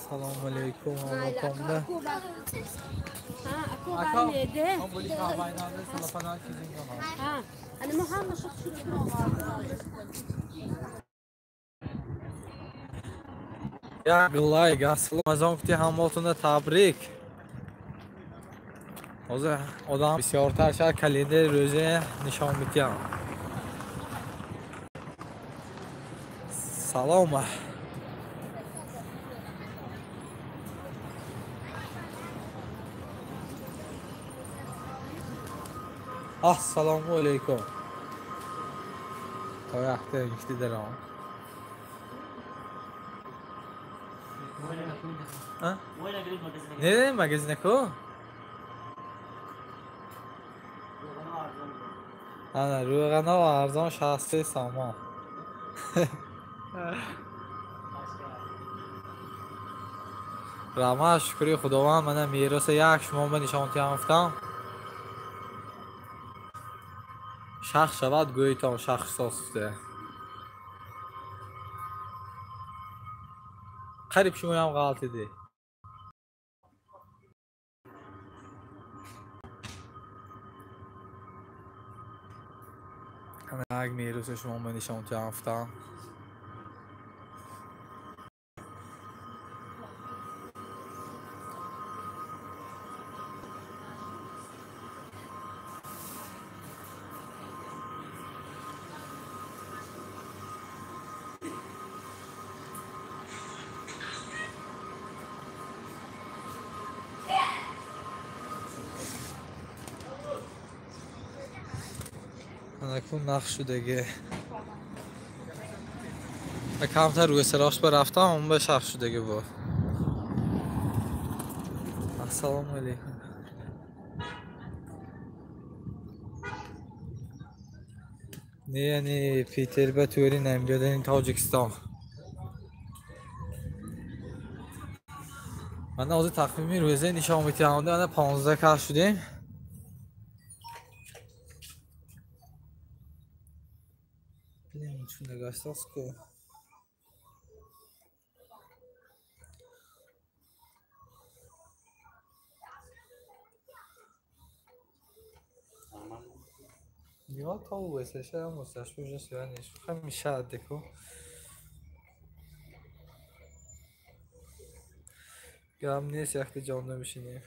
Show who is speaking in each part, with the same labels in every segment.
Speaker 1: Ассалому алайкум ҳамватонда. Як лайк, ассалому алайкум ҳамватонда табрик. Ҳозир одам бисёртар шад календари рӯзе нишон медиҳам. Салом. Ассалому алайкум. Тояқта гифти даром. Не, магазин ку? Ана рӯғано арзон 63 сомон. Раҳмат, шукри Худованд, мана мероса як шумо ба нишонтиям гуфтам. Шахс шавад гӯйтон шахс состе. Қариб шумоям ғалтиди. Як мероса шумо ба нишонтиям гуфтам. Анакун нақш шудаги. Камтар рӯи сарош ба рафтам, он ба шахс шудаги буд. Ассалому алайкум. Не, яъне Питер ба тури намебиёд, Тоҷикистон. Ман ҳозир тақвими рӯзе нишон медиҳам. Ана 15 кас шудем. Нагастоску. Нигоҳ то весешам мусташб уже сиёниш. Ҳамиша деку. Гам нест, якта ҷонда мешинем.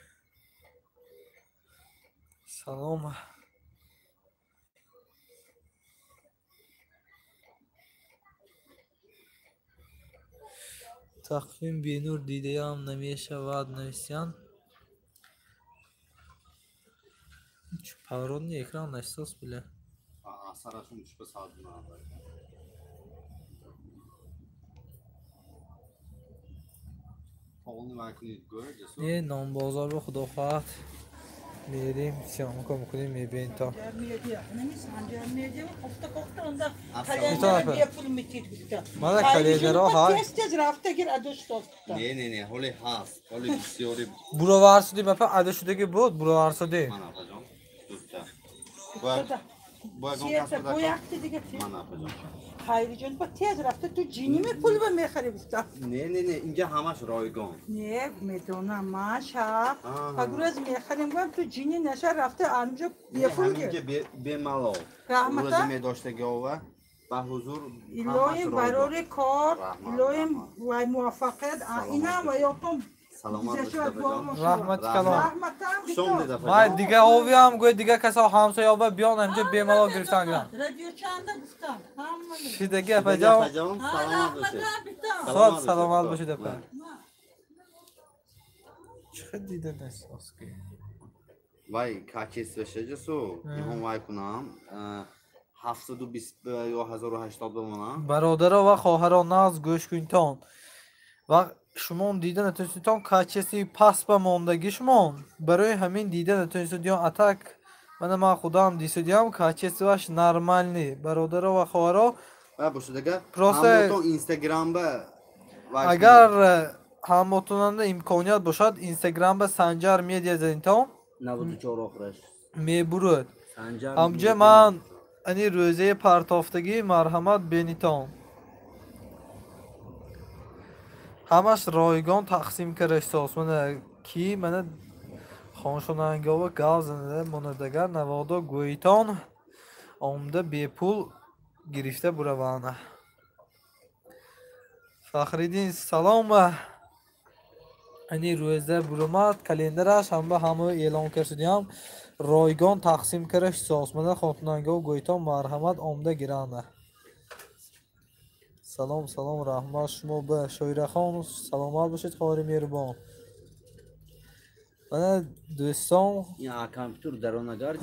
Speaker 1: Салом. Тақвим бенур дидаям намешавад нависян. Поворотный экран насос бля. Не, нонбозор ба худо хоҳад мерим, съёмка мекунем, мебинем то. Мана календаро ҳа.
Speaker 2: Не, не, не, ҳоле ҳаст, ҳоле бисёри.
Speaker 1: Буровар шудем, апа ада шудаги буд, буровар шудем.
Speaker 2: Мана апаҷон, дута. Мана апаҷон.
Speaker 3: Хайриҷон, ба тез рафта ту ҷиними пул ба мехари гуфта.
Speaker 2: Не, не, не, инҷа ҳамаш ройгон.
Speaker 3: Не, медонам, ман шаб пагураз мехарем, гӯям ту ҷини наша рафта анҷо бепул гир.
Speaker 2: Ҳаминҷа бемалол.
Speaker 3: Раҳмата.
Speaker 2: Рӯзи медоштагиова ба ҳузур.
Speaker 3: Илоҳим барори кор, илоҳим вай муваффақият, инам ва ётон.
Speaker 2: Саломат бошед апаҷон.
Speaker 1: Раҳмати калон.
Speaker 3: Раҳматам битон.
Speaker 1: Ман дига овиам, гӯй дига касо ҳамсоёба биён ҳамҷа бемалол гирифтан гирам.
Speaker 3: Радио чанда гуфтам. Ҳама.
Speaker 1: Шидаги апаҷон.
Speaker 2: Апаҷон, саломат бошед.
Speaker 1: Хоб, саломат бошед апа. Чӣ хел дида насоски?
Speaker 2: Вай, качество шаҷасу, иҳон вай кунам. 720 ё 1080 бимонам.
Speaker 1: Бародаро ва хоҳаро нағз гӯш кунтон. Ва шумон дида натонистедтон качестви паст ба мондагӣ шумон. Барои ҳамин дида натонистедиён атак. Мана ман худам дисудиям, качестваш нормальный. Бародаро ва хоҳаро.
Speaker 2: Ва бошадага,
Speaker 1: просто
Speaker 2: ҳамотон Instagram ба
Speaker 1: агар ҳамотонанда имконият бошад, Instagram ба Санҷар Медиа занитон
Speaker 2: 94 охираш
Speaker 1: мебурад. Ҳамҷа ман ани рӯзаи партофтагӣ марҳамат бенитон. Ҳамаш ройгон тақсим карда мана ки мана хоншонангова гав занада монадагар наводо гӯйтон омда бепул гирифта бураванд. Фахриддин салом. Ани рӯза буромад календараш ҳама ҳама эълон кард шудиам ройгон тақсим карда шудааст. Мана хотунангов гӯйтон марҳамат омда гиранд. Салом салом раҳмат шумо ба Шоирахон саломат бошед хоҳари меҳрубон. Мана дӯстон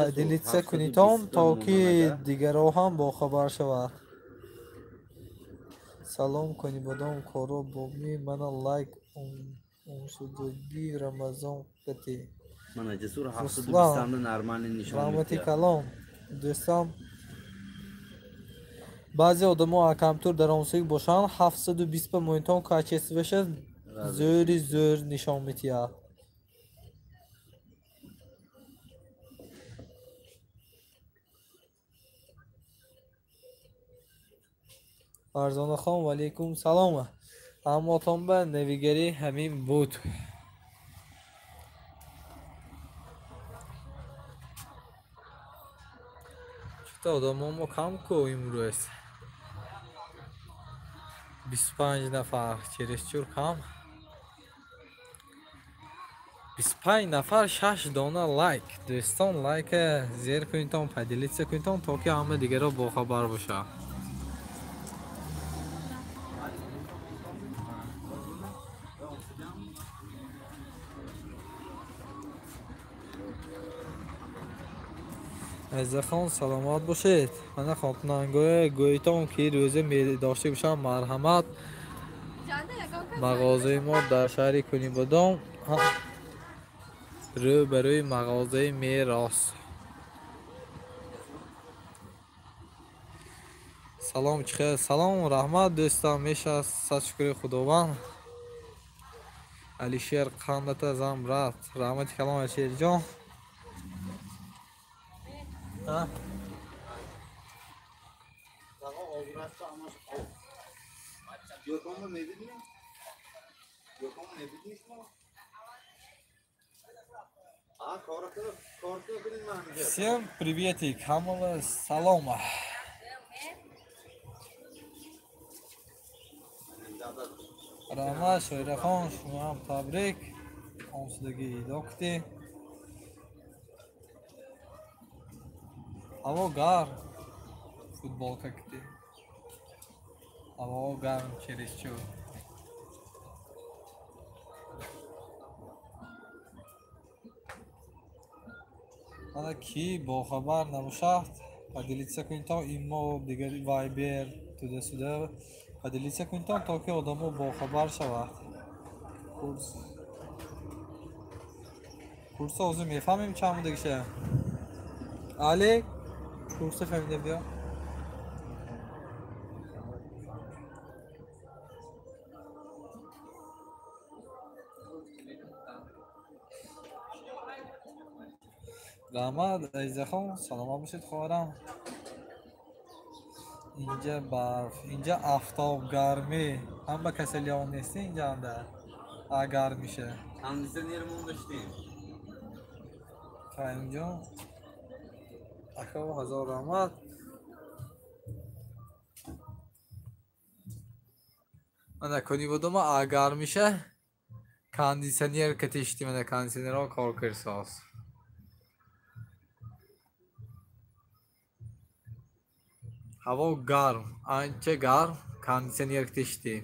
Speaker 1: поделиться кунитон то ки дигарро ҳам бохабар шавад. Салом Конибодом коро боми мана лайк умшудагӣ Рамазон кати.
Speaker 2: Мана Ҷасур 720 нормально нишон
Speaker 1: раҳмати калом дӯстон. Баъзе одамо компютер даромсиг бошанд 720 ба монитон качествоша зӯри зӯр нишон медиҳад. Фарзонахон ваалайкум салом. Ҳаматон ба навигарӣ ҳамин буд. Чута одамо кам ку имрӯз. 25 нафар чересчур кам. 25 нафар 6 дона лайк. Дӯстон лайка зер кунитон, поделиться кунитон то ки ҳама дигарро бохабар бошад. Азизахон саломат бошед. Мана хотунангои гӯйтон ки рӯза медошта бошанд марҳамат. Мағозаи мо дар шаҳри Кунибодом рӯ ба рӯи мағозаи Мерос. Салом чӣ хел? Салом раҳмат дӯстам мешавад сад шукри Худованд. Алишер қандата зан брат. Раҳмати калом Алишерҷон. Всем приветик, ҳамала салом. Раҳмат Шоирахон, шумо ҳам табрик. Омсудагӣ идо кутӣ. Ҳаво гарм, футболка кутӣ. Ҳаво гарм чересчур. Мана ки бохабар набошад, поделиться кунитон имо дигар Вайбер туда-сюда поделиться кунитон то ки одамо бохабар шавад. Курса ҳозир мефаҳмем чанд будагиша. Али курса фаҳмида биё. Раҳмат Азизахон, саломат бошед хоҳарам. Инҷа барф, инҷа афтоб, гармӣ. Ҳама касалиҳо нест инҷа анда. Гармиша.
Speaker 2: Кондиционер мондаштем.
Speaker 1: Фаҳимҷон, ака ҳазор раҳмат. Мана Конибодома гармиша кондиционер катишти, мана кондиционерҳо кор кирсоз. Ҳаво гарм, анча гарм, кондиционер катишти.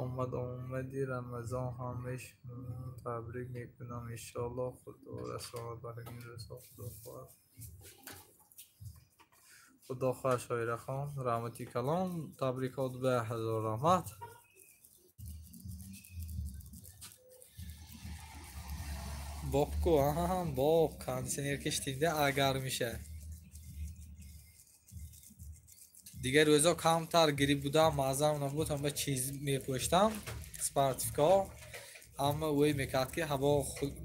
Speaker 1: Омад омади Рамазон ҳамеш табрик мекунам. Иншоаллоҳ Худо расонад ба ҳамин рӯзҳо. Худо хоҳад. Худо хоҳад Шоирахон, раҳмати калом, табрикот ба ҳазор раҳмат. Бобку, боб, кондиционер киштинда гармиша. Дигар рӯзо камтар гириб будам, маъзам набуд, ҳама чиз мепӯштам, спортивка, аммо ӯй мекард ки ҳаво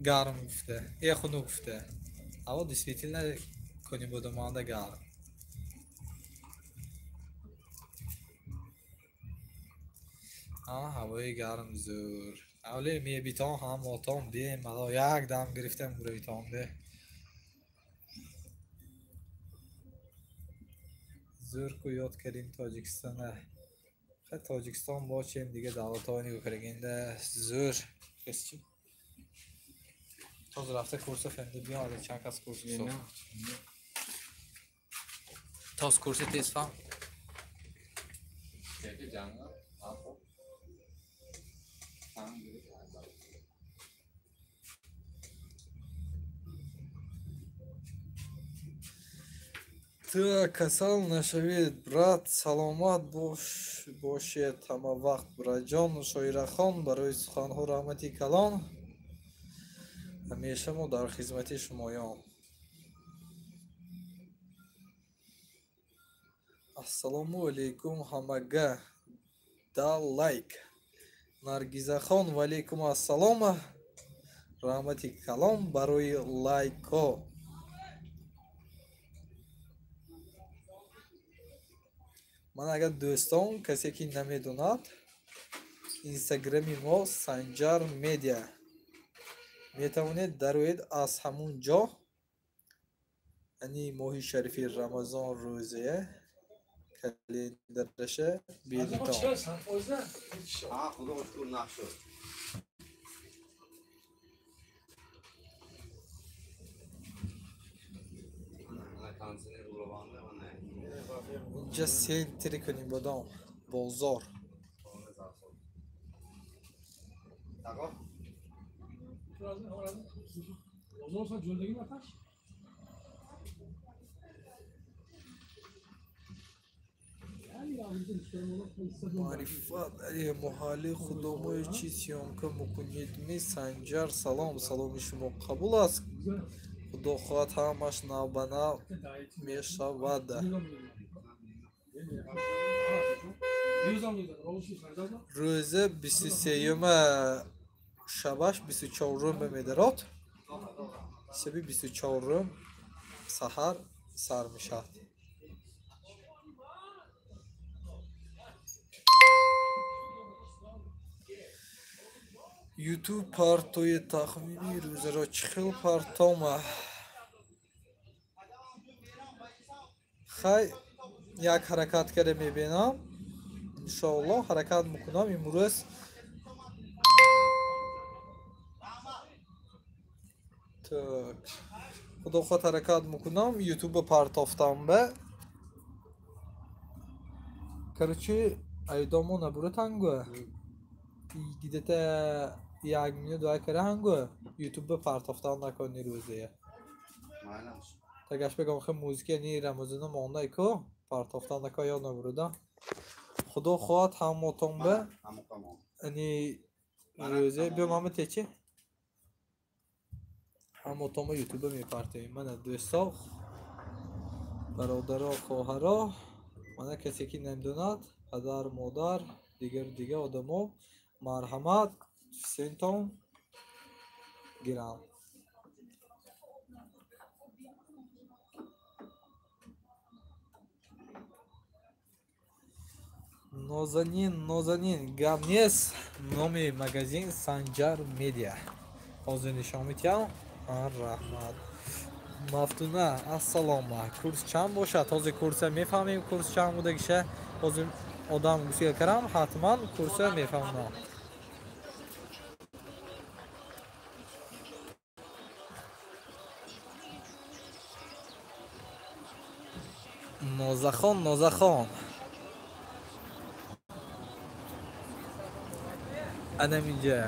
Speaker 1: гарм гуфта, хунук гуфта. Ҳаво действительно Конибодоманда гарм. Ҳавои гарм зӯр. Авле мебитон ҳам отон бемало як дам гирифтам гурӯитон де. Зӯр ку ёд кардем Тоҷикистона. Хай Тоҷикистон бо чем дига давлатҳо нигоҳ кардагинда зӯр. Чи? Тоз рафта курса фаҳмида биё, али чанд кас курс гузошт. Тоз курси тез фаҳм. Ту касал нашавед, брат, саломат бошед ҳама вақт, братҷон. Шоирахон, барои суханҳо раҳмати калон. Ҳамеша мо дар хизмати шумоён. Ассалому алайкум ҳамага. Да лайк. Наргизахон, ва алайкум ассалом. Раҳмати калон барои лайкҳо. Ман агар дӯстон касе ки намедонад, инстаграми мо Санҷар Медиа. Метавонед дароед аз ҳамун ҷо, яъне моҳи шарифи Рамазон рӯзае календараша бинитон.
Speaker 2: Худо шукр нашуд.
Speaker 1: Инҷа сентри кунем бодом бозор. Маърифат муҳалли худомои чӣ съёмка мекунед ми Санҷар? Салом, саломи шумо қабул аст. Худо хоҳад ҳамаш навбанав мешавад. Рӯзи 23-юма шабаш 24-ум медарод. Шаби 24-ум саҳар сар мешавад. Ютуб партои тахмини рӯзаро чӣ хел партома? Хай як ҳаракат карда мебинам. Иншоаллоҳ ҳаракат мекунам имрӯз. Так. Худо хоҳад ҳаракат мекунам. Ютуба партофтам ба. Короче, айдомо набура тангу. Где-то як минут вай кара ҳангу. Ютуба партофтан накони рӯзая. Тагаш бегам хе музика ни Рамазона монда ко партофтан нако ёд набурда. Худо хоҳад ҳамотон ба ани рӯзе биё мама течи. Ҳамотон ба ютуба мепартоем. Мана дӯсто, бародаро, хоҳаро, мана касе ки намедонад, падар, модар, дигар дигар одамо, марҳамат сентон гирам. Нозанин, Нозанин, гап нест. Номи магазин Санҷар Медиа. Ҳозир нишон медиҳам. Раҳмат. Мафтуна, ассалому. Курс чанд бошад? Ҳозир курса мефаҳмем, курс чанд будагиша. Ҳозир одам гусел карам, ҳатман курса мефаҳмам. Нозахон, Нозахон. Анаминҷа.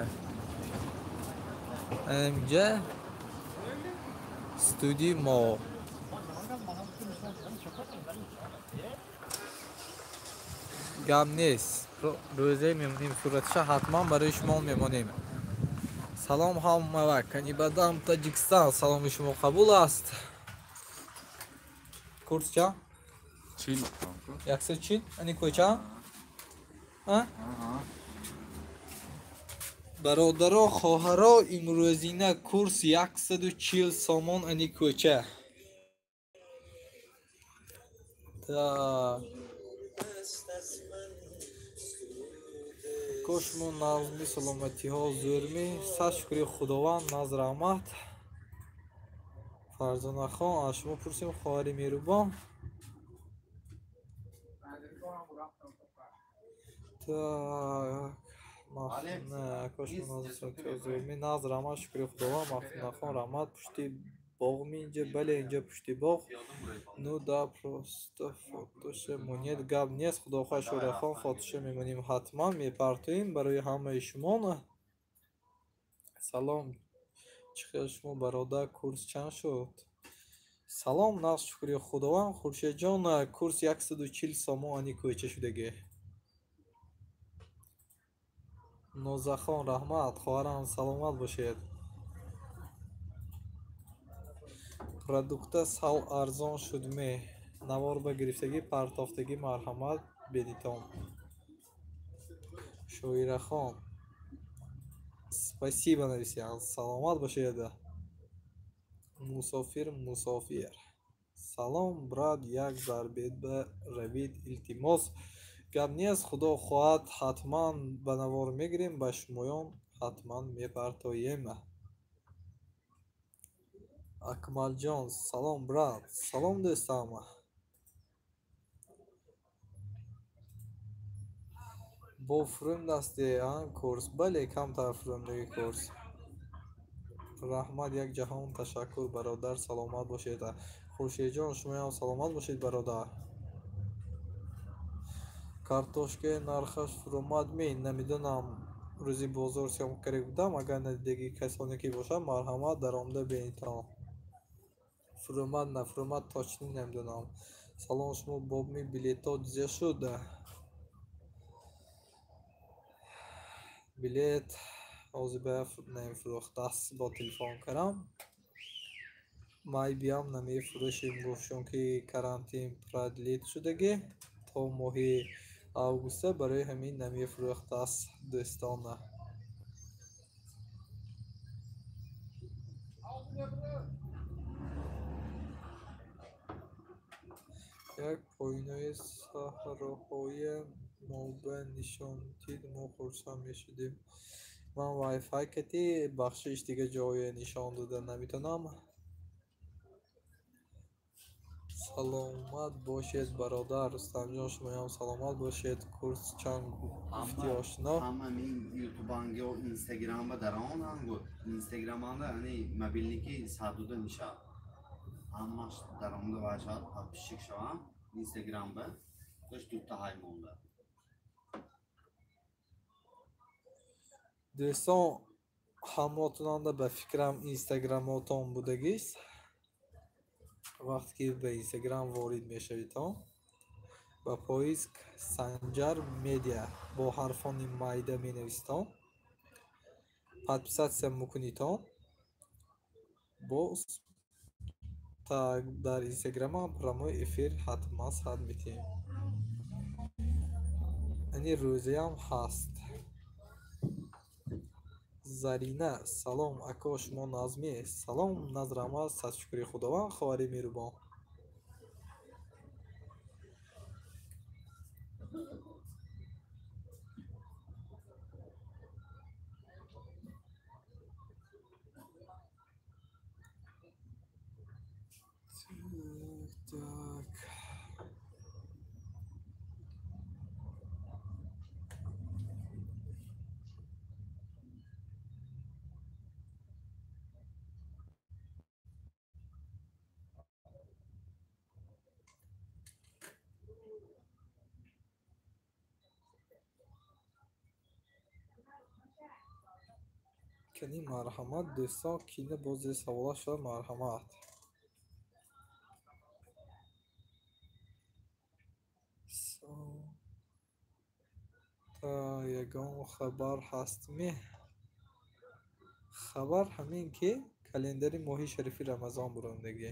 Speaker 1: Анаминҷа студияи мо. Гап нест. Рӯзе мемонем суратша ҳатман барои шумо мемонем. Салом ҳамава, Канибадам Таҷикистон, саломи шумо қабул аст. Курс чанд?
Speaker 4: 40.
Speaker 1: 140? Ани кӯча? Бародаро, хоҳаро, имрӯзина курс 140 сомон ани кӯча. Так. Ако шумо нағзми, саломатиҳо зӯрмӣ? Сад шукри Худованд, наз раҳмат. Фарзонахон, аз шумо пурсем, хоҳари меҳрубон. Так, Махна, ако шумо нағзми, саломатиҳо зӯрмӣ? Наз раҳмат, шукри Худованд. Махнахон, раҳмат. Пушти боғми инҷа? Бале, инҷа пушти боғ. Ну да, просто фотоша монед, гап нест. Худохоҳ, Шӯрахон, фотоша мемонем, ҳатман мепартоем барои ҳамаи шумо. Салом, чӣ хел шумо, бародар, курс чанд шуд? Салом, нағз, шукри Худованд. Хуршедҷон, курс 140 сомон ани кӯча шудагӣ. Нозахон, раҳмат, хоҳарам, саломат бошед. Продукта сал арзон шуд ме? Навор ба гирифтагӣ, партофтагӣ, марҳамат бедитон. Шоирахон, спасибо нависиянд, саломат бошед. Мусофир, мусофир. Салом, брат, як зарбет ба равид, илтимос. Гап нест, Худо хоҳад, ҳатман ба навор мегирем, ба шумоён ҳатман мепартоем. Акмалҷон, салом, брат. Салом, дӯстам. Бо фурӯм дасте курс? Бале, камтар фурӯмдаги курс. Раҳмат, як ҷаҳон ташаккур, бародар, саломат бошед. Хуршедҷон, шумоям саломат бошед, бародар. Картошкаи нархаш фурӯмад ме? Намедонам, рӯзи бозор съёмка карда будам, агар надидаги касоне ки бошад, марҳамат даромада бинитон. Фурӯмад, нафурӯмад точно намедонам. Салом, шумо бобми билетҳо дида шуд? Билет ҳозир ба намефурӯхтааст, бо телефон кардам. Майбиам намефурӯшем, гуфт, чунки карантин продлит шудагӣ то моҳи августа, барои ҳамин намефурӯхтааст, дӯстона. Як поинои саҳроҳои моба нишон дид, мо хурсанд мешудем. Ман вайфай кати бахшиш дига ҷое нишон дода наметавонам. Саломат бошед, бародар. Рустамҷон, шумоям саломат бошед. Курс чанд гуфти ошно?
Speaker 2: Ҳама мин ютубанго, инстаграмба даронанго, инстаграманда ани мобилники садуда мешавад. Ҳамаш даромада вашад, подписчик шавам инстаграмба, тош дута ҳай монда.
Speaker 1: Дӯстон, ҳамотонанда ба фикрам инстаграмотон будагист. Вақте ки ба инстаграм ворид мешаведтон, ба поиск Санҷар Медиа бо ҳарфони майда менависитон, подписатсия мекунитон, боз дар инстаграмам прямой эфир ҳатман сад метиҳем. Ани рӯзаям ҳаст. Зарина, салом, ако шумо назмӣ? Салом, назрама, сад шукри Худованд, хоҳари меҳрубон. Так. Кани марҳамат, дӯстон, кина боз савола шуда, марҳамат. Та ягон хабар ҳастми? Хабар ҳамин ки календари моҳи шарифи Рамазон бурондагӣ.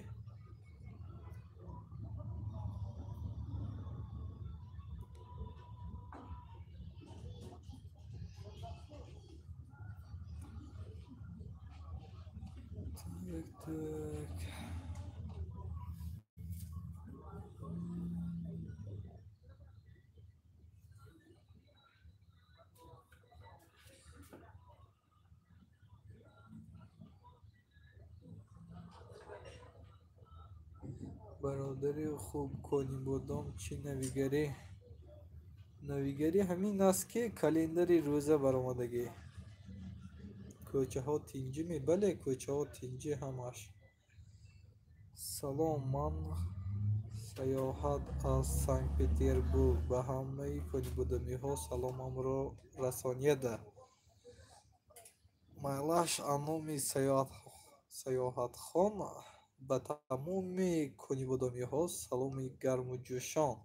Speaker 1: Так. Бародари хуб, Конибодом чӣ навигарӣ? Навигарӣ ҳамин аст, ки календари рӯза баромадагӣ. Кӯчаҳо тинҷӣ? Бале, кӯчаҳо тинҷӣ ҳамаш. Салом, ман Саёҳат аз Санкт-Петербург. Ба ҳамаи конибодомиҳо саломамро расонед. Майлаш, аз номи Саёҳатхон ба тамоми конибодомиҳо саломи гарму ҷӯшон.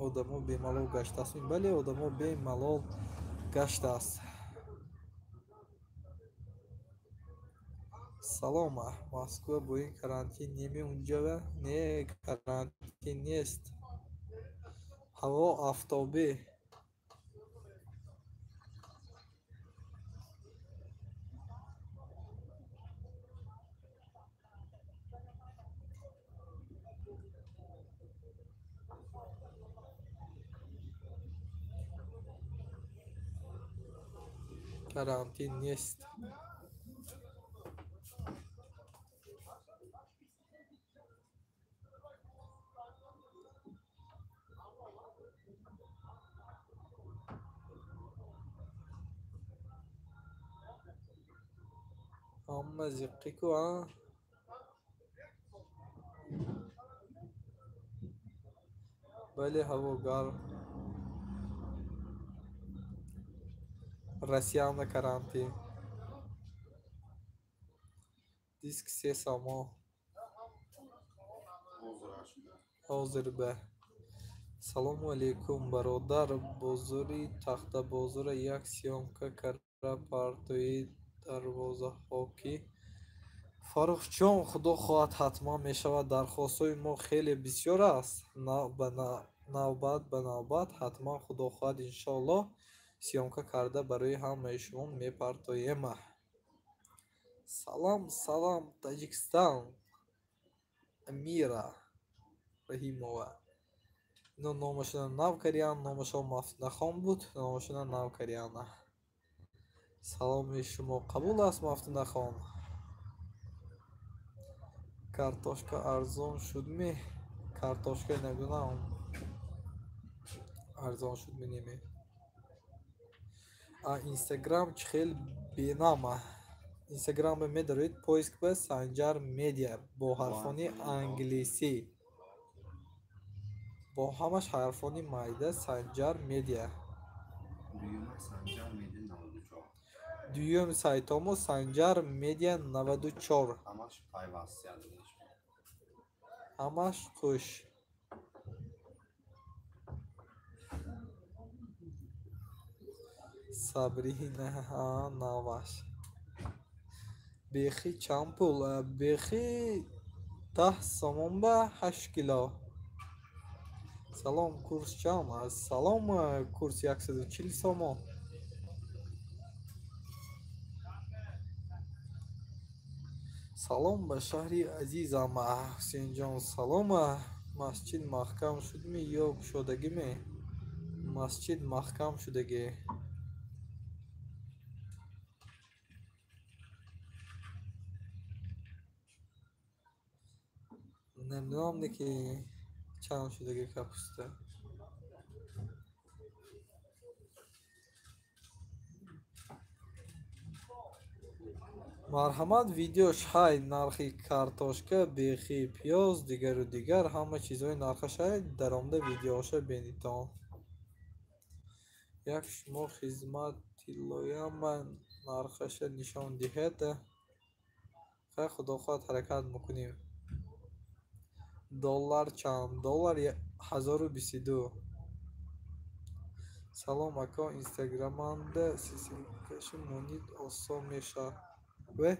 Speaker 1: Одамо бемалол гаштааст? Бале, одамо бемалол гаштааст. Салом, Москва бо ин карантин неме унҷава? Не, карантин нест. Ҳаво афтобӣ. Карантин нест. Ҳама зиққику, а? Бале, ҳаво гарм. Россияна карантин. Диск се само. Ҳозир ба. Салому алейкум, бародар. Бозори Тахтабозора як съёмка карда партои дарвозаҳо ки. Фаррухҷон, худо хоҳад, ҳатман мешавад. Дархостҳои мо хеле бисёр аст. Навбат ба навбат ҳатман, худо хоҳад, иншоаллоҳ, съёмка карда барои ҳамаи шумо мепартоем. Салам, салам, Таҷикистан. Амира Раҳимова. Ино номашона нав кариян, номашон Мафтунахон буд, номашона нав карияна. Саломи шумо қабул аст, Мафтунахон. Картошка арзон шудми? Картошка намедонам арзон шудми неме. А Инстаграм чӣ хел бенама? Инстаграмро медароед, поиск ба Санҷар Медиа бо ҳарфони англисӣ. Бо ҳамаш ҳарфони майда Санҷар Медиа. Дуюм сайтомо Санҷар Медиа 94.
Speaker 2: Ҳамаш пайваст.
Speaker 1: Ҳамаш қӯш. Сабрина наваш. Бехӣ чанд пул? Бехӣ 10 сомон ба 8 кило. Салом, курс чанд? Салом, курс 140 сомон. Салом ба шаҳри азизам. Ҳусейнҷон, салом. Масҷид маҳкам шудми ё кушодагиме? Масҷид маҳкам шудагӣ. Намедонам, ки чанд шудагӣ капуста. Марҳамат, видеош ҳай, нархи картошка, бехи, пиёз, дигару дигар ҳама чизҳои нархаш ҳай, даромада видеоша бинитон. Як шумо хизмат тиллояма нархаша нишон диҳед. Хай, худо хоҳад, ҳаракат мекунем. Доллар чанд? Доллар 1022. Салом, ако, инстаграманда ссылкаши монид осон мешавад. Ве?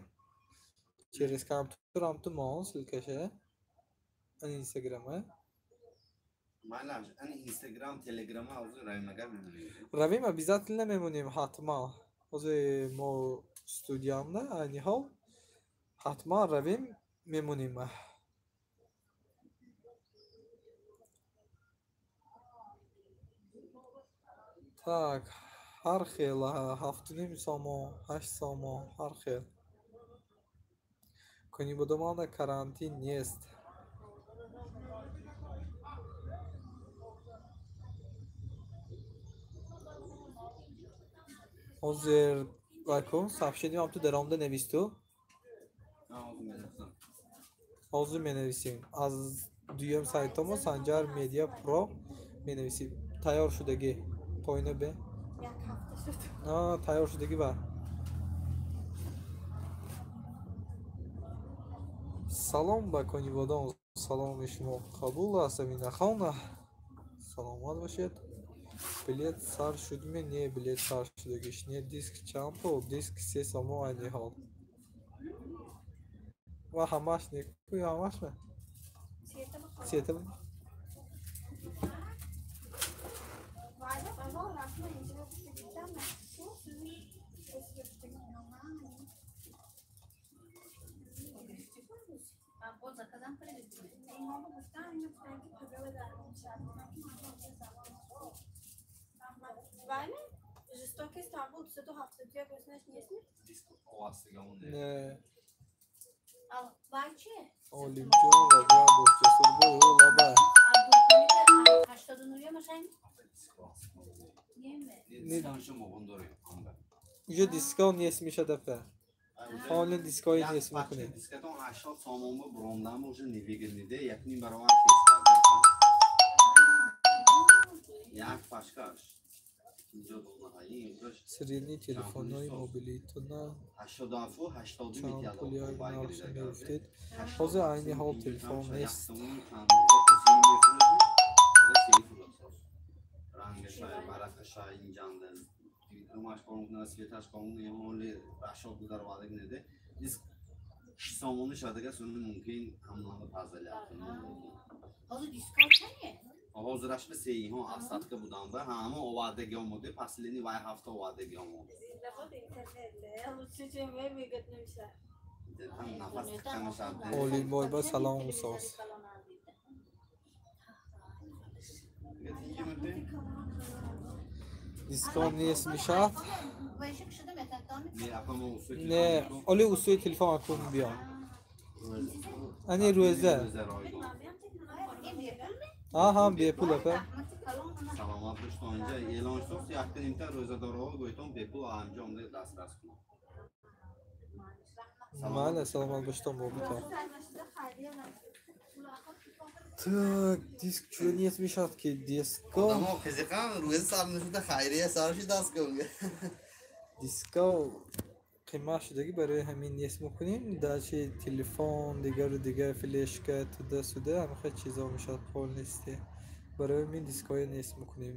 Speaker 1: Через компьютер ҳам ту мон ссылкаша? Ани инстаграма?
Speaker 2: Майлаш, ани инстаграм, телеграма ҳозир равим агар мемонем.
Speaker 1: Равим, обязательно мемонем, ҳатман. Ҳозир мо студиямда, айни ҳол ҳатман равим, мемонем. Так, ҳар хел 7,5 сомон, 8 сомон, ҳар хел. Конибодоманда карантин нест. Ҳозир вайкун сообщение ам ту даромада нависту. Ҳозир менависем. Аз дуюм сайтомо Санҷар Медиа Про менависем. Тайёр шудагӣ. Поина бе. Тайёр шудагӣ ба. Салом ба Конибодом. Саломи шумо қабул аст, Аминахон. Саломат бошед. Билет сар шудми? Не, билет сар шудагиш. Не, диск чанд пул? Диск 3 сомо айни ҳол. Ва ҳамаш не, ку ҳамаш ме? Сета. Не. Олимҷон Раҷабов Ҷасурбой лаба. Уже дискаунт нест мешад апа. Ҳоло дискаунт нест мекунем.
Speaker 2: Дискатон 80 сомон бо буромдан уже невыгодный, як ним баробар фест. Як пашкаш.
Speaker 1: Средний телефонҳои мобилитона чанд пул як нарх меафтед? Ҳозир айни ҳол телефон нест.
Speaker 2: Ҳозирашба сеиҳо асадка буданда ҳама овардаги омода паслини вай ҳафта овардаги омода.
Speaker 1: Олимбой ба салом соз. Дискаунт нест мешавад? Не, оли усуи телефон акун биё. Ани рӯза. Аҳа, бепул апа.
Speaker 2: Саломат бошед, инҷа эълон шуд, якта нимта рӯзадорҳо гӯйтон бепул анҷом дастрас кунанд.
Speaker 1: Майли, саломат бошед, бобитон. Так, диск чӯ нест мешавад ки диско.
Speaker 2: Одамо қизиқам, рӯза сар нашуда хайрия сар шудаст ку.
Speaker 1: Диско қимат шудагӣ барои ҳамин нест мекунем. Дачи телефон, дигару дигар флешка, туда-сюда, ҳамаха чизо мешавад пол нести. Барои ҳамин дискҳоя нест мекунем.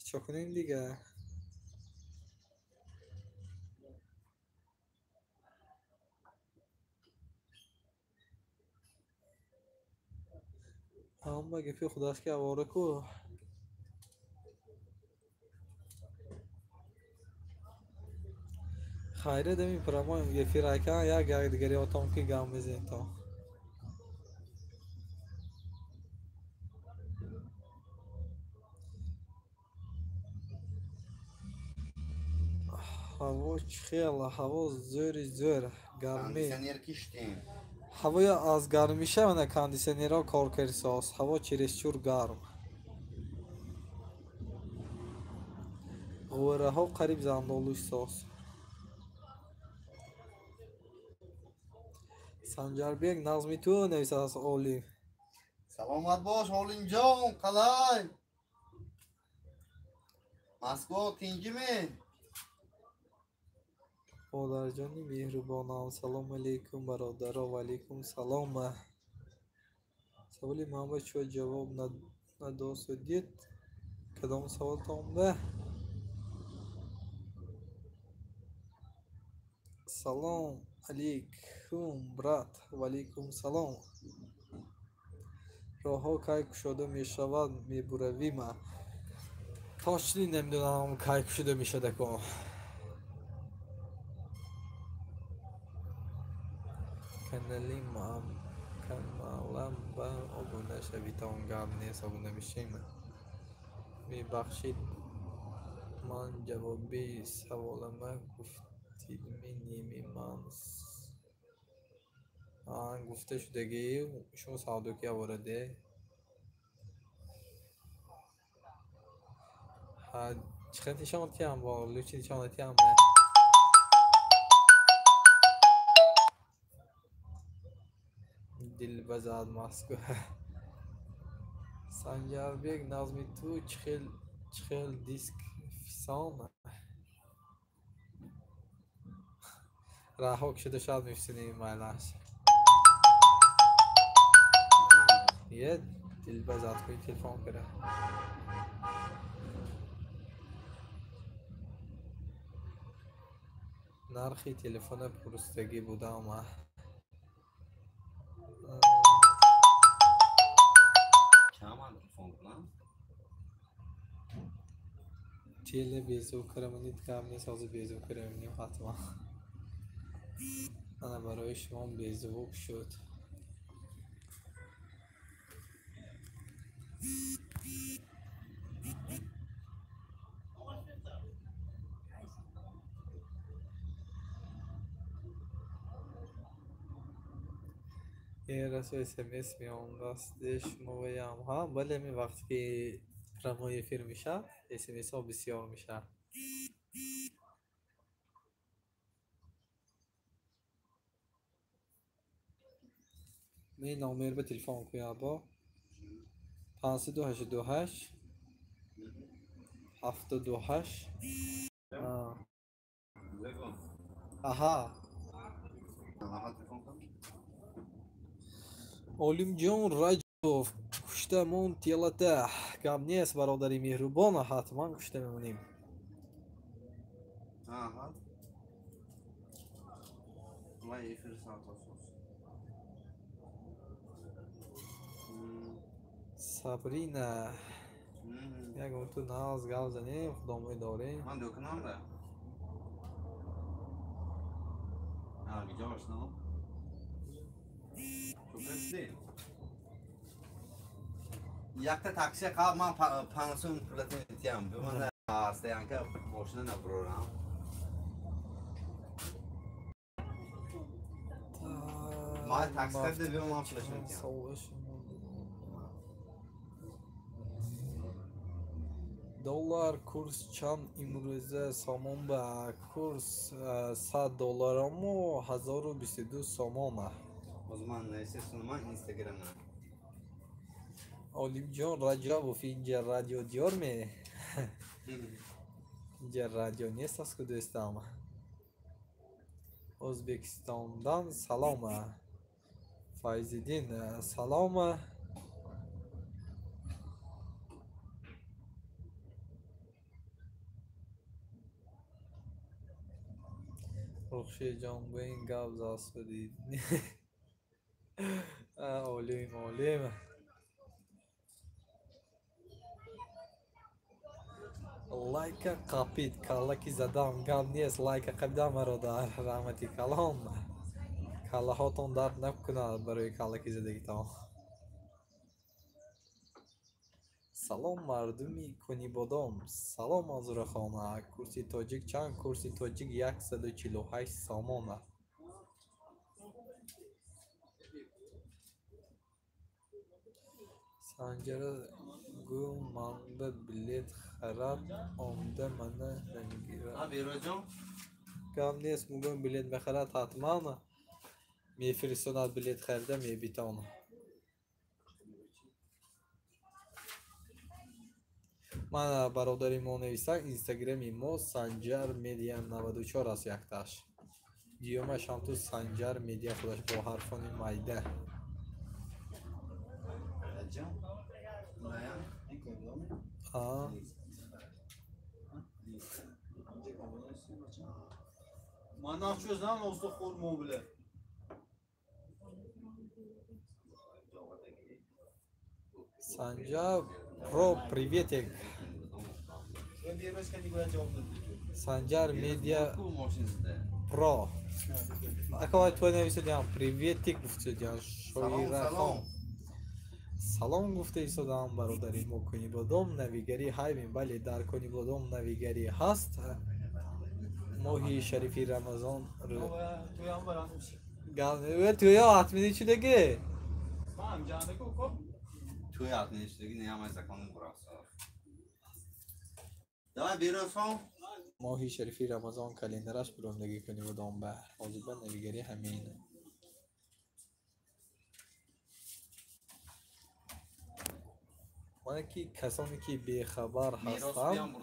Speaker 1: Чо кунем дигар? Ҳама гапи худаш ки авора ку. Хайре дами прямой эфир айкан як як дигари отом ки гам мезанем то. Ҳаво чӣ хел? Ҳаво зӯри зӯр, гармӣ.
Speaker 2: Кондиционер киштем.
Speaker 1: Ҳавоя аз гармиша мана кондиционерҳо кор кардисост. Ҳаво чересчур гарм. Ғӯраҳо қариб зандолӯш соз. Санҷарбек нағзми ту нависад Олим.
Speaker 2: Саломат бош Олимҷон, қалай? Москва тинҷиме?
Speaker 1: Модарҷони меҳрубонам, салом алейкум бародаро, ва алейкум салом. Саволи ман ба чо ҷавоб надосудед? Кадом саволтон ба? Салом алейкум брат, ва алейкум салом. Роҳҳо кай кушода мешавад мебуравима? Точно намедонам кай кушода мешавад ко. Каналам ба обуна шавитон, гап нест, обуна мешем. Мебахшед, ман ҷавоби саволама гуфтидми неми ман гуфта шудагӣ шумо савдоки авораде. Чӣ хел нишон тиям бо лучи нишон тиям. Дилбазад Москва. Санҷарбек назми ту чихел диск фисон. Раҳо кушода шояд мефисонӣ майлаш. Е дилбазад кунӣ телефон кара. Нархи телефона пурсидагӣ будам.
Speaker 2: Чанд телефон кунам?
Speaker 1: Теле безув карамонид гап нест, ҳозир безув карамонем ҳатман. Ана барои шумо безувук шуд. Расо смс меомдаст шумоям. Ҳа, бале, ми вақте ки прямой эфир мешавад, смсҳо бисёр мешавад. Ми номер ба телефон кунед бо 588 78. Аҳа. Олимҷон Раҷабов куштамон телата. Гап нест, бародари меҳрубон, ҳатман кушта мемонем. Сабрина, ягон ту нағз гап занем, худомӯй дорем.
Speaker 2: Ман дӯконамда. Ҷош но? Якта такси қабл ман 500 пулатин метиҳам. Бимона стоянка мошина набурорам. Ман такси харида биём, ман пулашро метиҳам.
Speaker 1: Доллар курс чанд имрӯза сомон ба курс 100 долларому 1022 сомона.
Speaker 2: Озман естественно Инстаграма.
Speaker 1: Олимҷон Раҷабов инҷа радио диёр ме? Инҷа радио нест аз ку дӯстам. Ӯзбекистондан салом. Файзиддин салом. Рухшеҷон бо ин гап засудид. Олим, олим. Лайка қапид, каллаки задам, гап нест, лайка қапидам бародар, раҳмати калон. Каллаҳотон дард накунад барои каллаки задагитон. Салом мардуми Кунибодом, салом Манзурахона. Курси тоҷик чанд? Курси тоҷик 148 сомона. Санҷара гӯ манба билет харад, омда мана намегирад. Гап нест, мугӯм билет мехарад ҳатман, мефиристонад билет харида мебитон. Ман бародари мо нависак, инстаграми мо Санҷар Медиа 94 аст якташ. Дуюмаш ҳам ту Санҷар Медиа худаш бо ҳарфони майда. Санҷар Про, приветик. Санҷар Медиа Про. Акавай ту нависадиам приветик гуфтадиам. Шоирахон. Салом гуфта истодаам бародари мо Конибодом навигарӣ ҳаймем. Бале, дар Конибодом навигарӣ ҳаст. Моҳи шарифи Рамазон тӯя атмини чидаги?
Speaker 2: Тӯя атмини чидаги не ҳамаи закони бураса. Давай беросон.
Speaker 1: Моҳи шарифи Рамазон календараш бурондаги Конибодом ба ҳозир ба навигарӣ ҳамин. Мана ки касоне ки бехабар ҳастанд,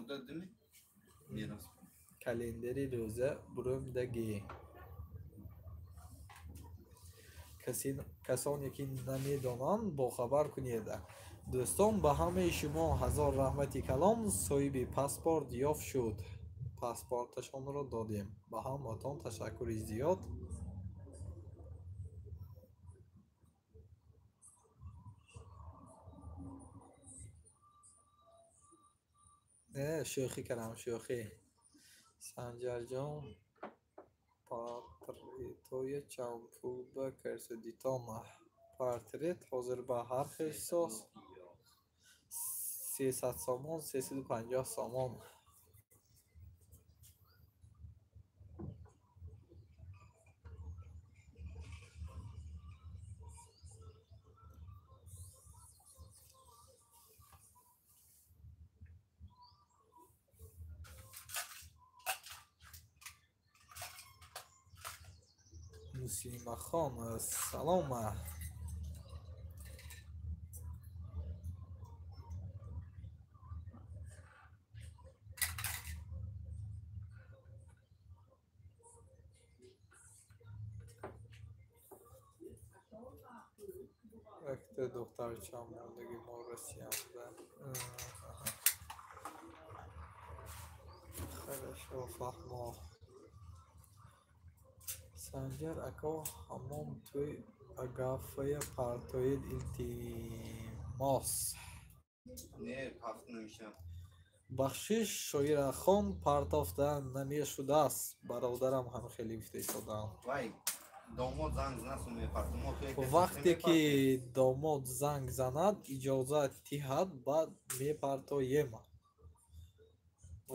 Speaker 1: календари рӯза бурумдагӣ. Касоне ки намедонанд, бохабар кунед. Дӯстон, ба ҳамаи шумо ҳазор раҳмати калон. Соҳиби паспорт ёфт шуд. Паспорташонро додем. Ба ҳаматон ташаккури зиёд. Шӯхӣ кардам, шӯхӣ. Санҷарҷон, портретҳои чанд пул ба кардидитон? Портрет ҳозир ба ҳар хел соз 300 сомон, 350 сомон. Муслимахон, салом. Якта духтарчам мондаги мо Россиямда. Хорошо, фаҳмо. Санҷар ако, ҳамон тӯй Агафая партоед, илтимос.
Speaker 2: Не, пафт намешавад.
Speaker 1: Бахшиш, Шоирахон партофта намешудааст. Бародарам ҳам хеле гуфта истодаам.
Speaker 2: Вай, домод занг занад, су мепартам. Мо тӯй
Speaker 1: Вақте ки домод занг занад, иҷозат диҳад, баъд мепартоем.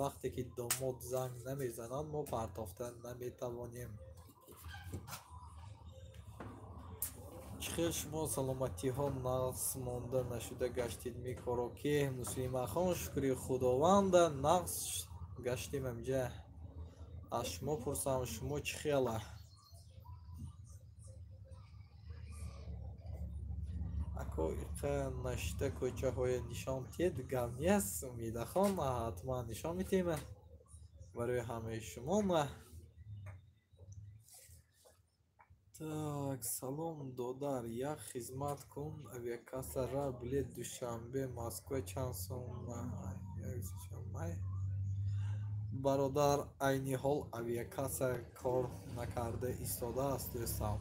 Speaker 1: Вақте ки домод занг намезанад, мо партофта наметавонем. Чӣ хел шумо саломатиҳо нағз монда нашуда гаштед мекоро ки? Муслимахон, шукри Худованда нағз гаштем амҷа. Аз шумо пурсам, шумо чӣ хела? Ако иқа нашида кӯчаҳоя нишон тед, гап нест. Умидахон, ҳатман нишон метем барои ҳамаи шумо. Так, салом, додар, як хизмат кун, авиакасса ра билет Душанбе Москва чанд сум? Бародар, айни ҳол авиакасса кор накарда истодааст, дӯстам.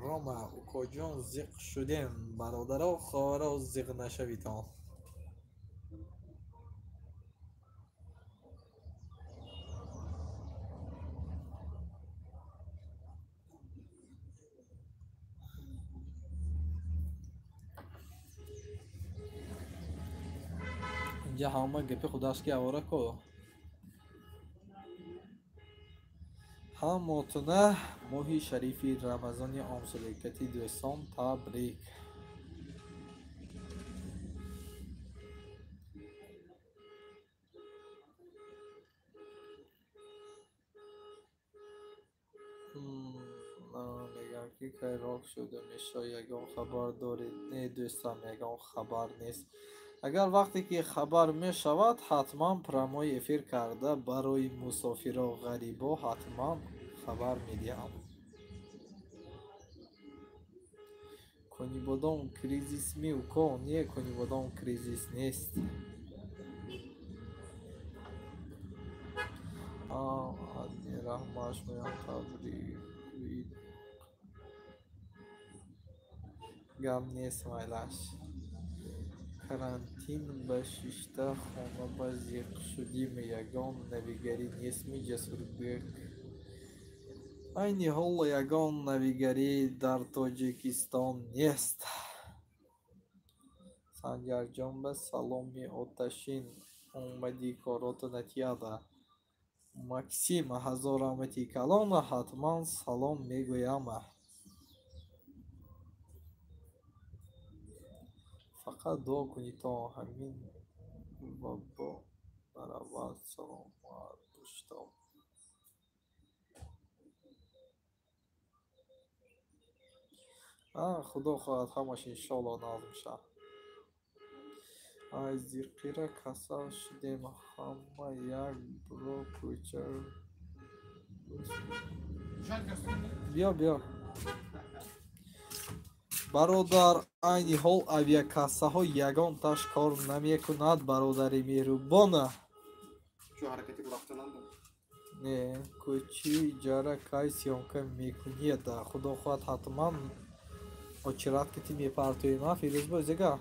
Speaker 1: Рома, укоҷон, зиқ шудем. Бародаро, хоҳаро, зиқ нашавитон. Инҷа ҳама гапи худаш ки авора ко. Ҳамотуна моҳи шарифи Рамазони омсолекати дӯстон табрик. Мегӯям ки кай рок шуда мешавад, ягон хабар доред? Не, дӯстам, ягон хабар нест. Агар вақте ки хабар мешавад, ҳатман прямой эфир карда барои мусофиро ғарибо ҳатман хабар медиҳам. Конибодом кризис ми уко? Не, Конибодом кризис нест. Раҳмат, шумоям табрик. Гап нест, майлаш. Карантин ба шишта хона ба зиқ шудим, ягон навигарӣ нестми, Ҷасурбек? Айни ҳол ягон навигарӣ дар Тоҷикистон нест. Санҷарҷон ба саломи оташин, омади корота натияда. Максим, ҳазор раҳмати калон, ҳатман салом мегӯям. Фақат дуо кунед то ҳамин вабо наравад. Саломат бошед. Худо хоҳад ҳамаш иншоалло нағз мешавад. Ай зиқира касал шудем, ҳама як бро кӯча. Биё, биё. Бародар, айни ҳол авиакассаҳо ягонташ кор намекунад, бародари меҳрубона. Не, кӯчи иҷара кай съёмка мекунед? Худо хоҳад ҳатман очират ки мепартоем, а Фирӯзбой зега?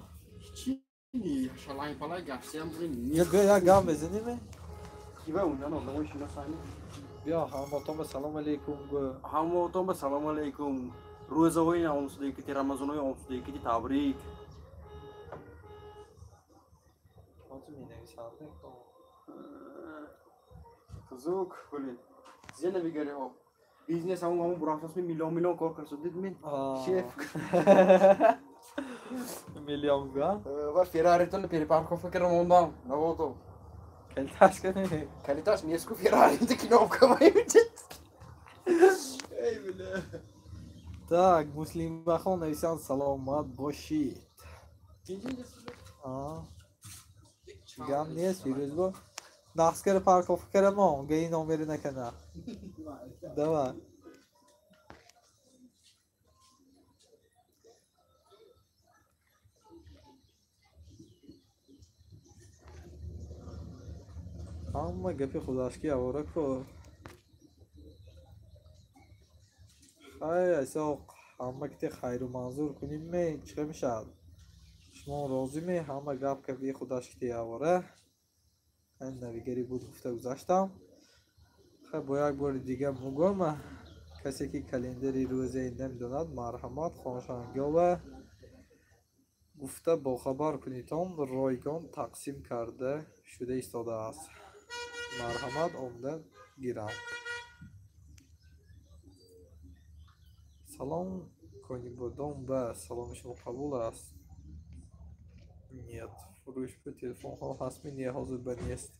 Speaker 1: Биё як гап мезанем? Биё ҳамотон ба салом алейкум гӯ.
Speaker 4: Ҳамотон ба салом алейкум. Рӯзаҳои омсудагикити, рамазонҳои омсудагикити табрик.
Speaker 1: Ҳозир менависанд.
Speaker 4: Зук гулид. Зе навигариҳо. Бизнес ҳамон ҳамон бурафтасми миллион миллион кор кард дид мен. Шеф.
Speaker 1: Миллион га?
Speaker 4: Ва Ферраритон перепарковка кардам мондам. Навото.
Speaker 1: Калиташ кани?
Speaker 4: Калиташ неску Феррари кнопка ваючит. Эй бля.
Speaker 1: Так, Муслимбахон нависанд саломат бошед. Гап нест, Фирӯзбо. Нақс кара парковка карамон, гаи номери накана. Давай. Ҳама гапи худашки авора ку. Хай, асоқ, ҳама кити хайру манзур кунем ме, чӣ мешавад? Шумо розӣ ме? Ҳама гап гапи худашкити авора. Ин навигарӣ буд гуфта гузаштам. Хай, бо як бори дига мугӯм. Касе ки календари рӯзаи намедонад, марҳамат хоншангёва гуфта бохабар кунитон, ройгон тақсим карда шуда истодааст. Марҳамат омда гирам. Салом Конибодом ба саломи шумо қабул аст. Нет, фурӯш ба телефонҳо ҳастми не, ҳозир ба нест.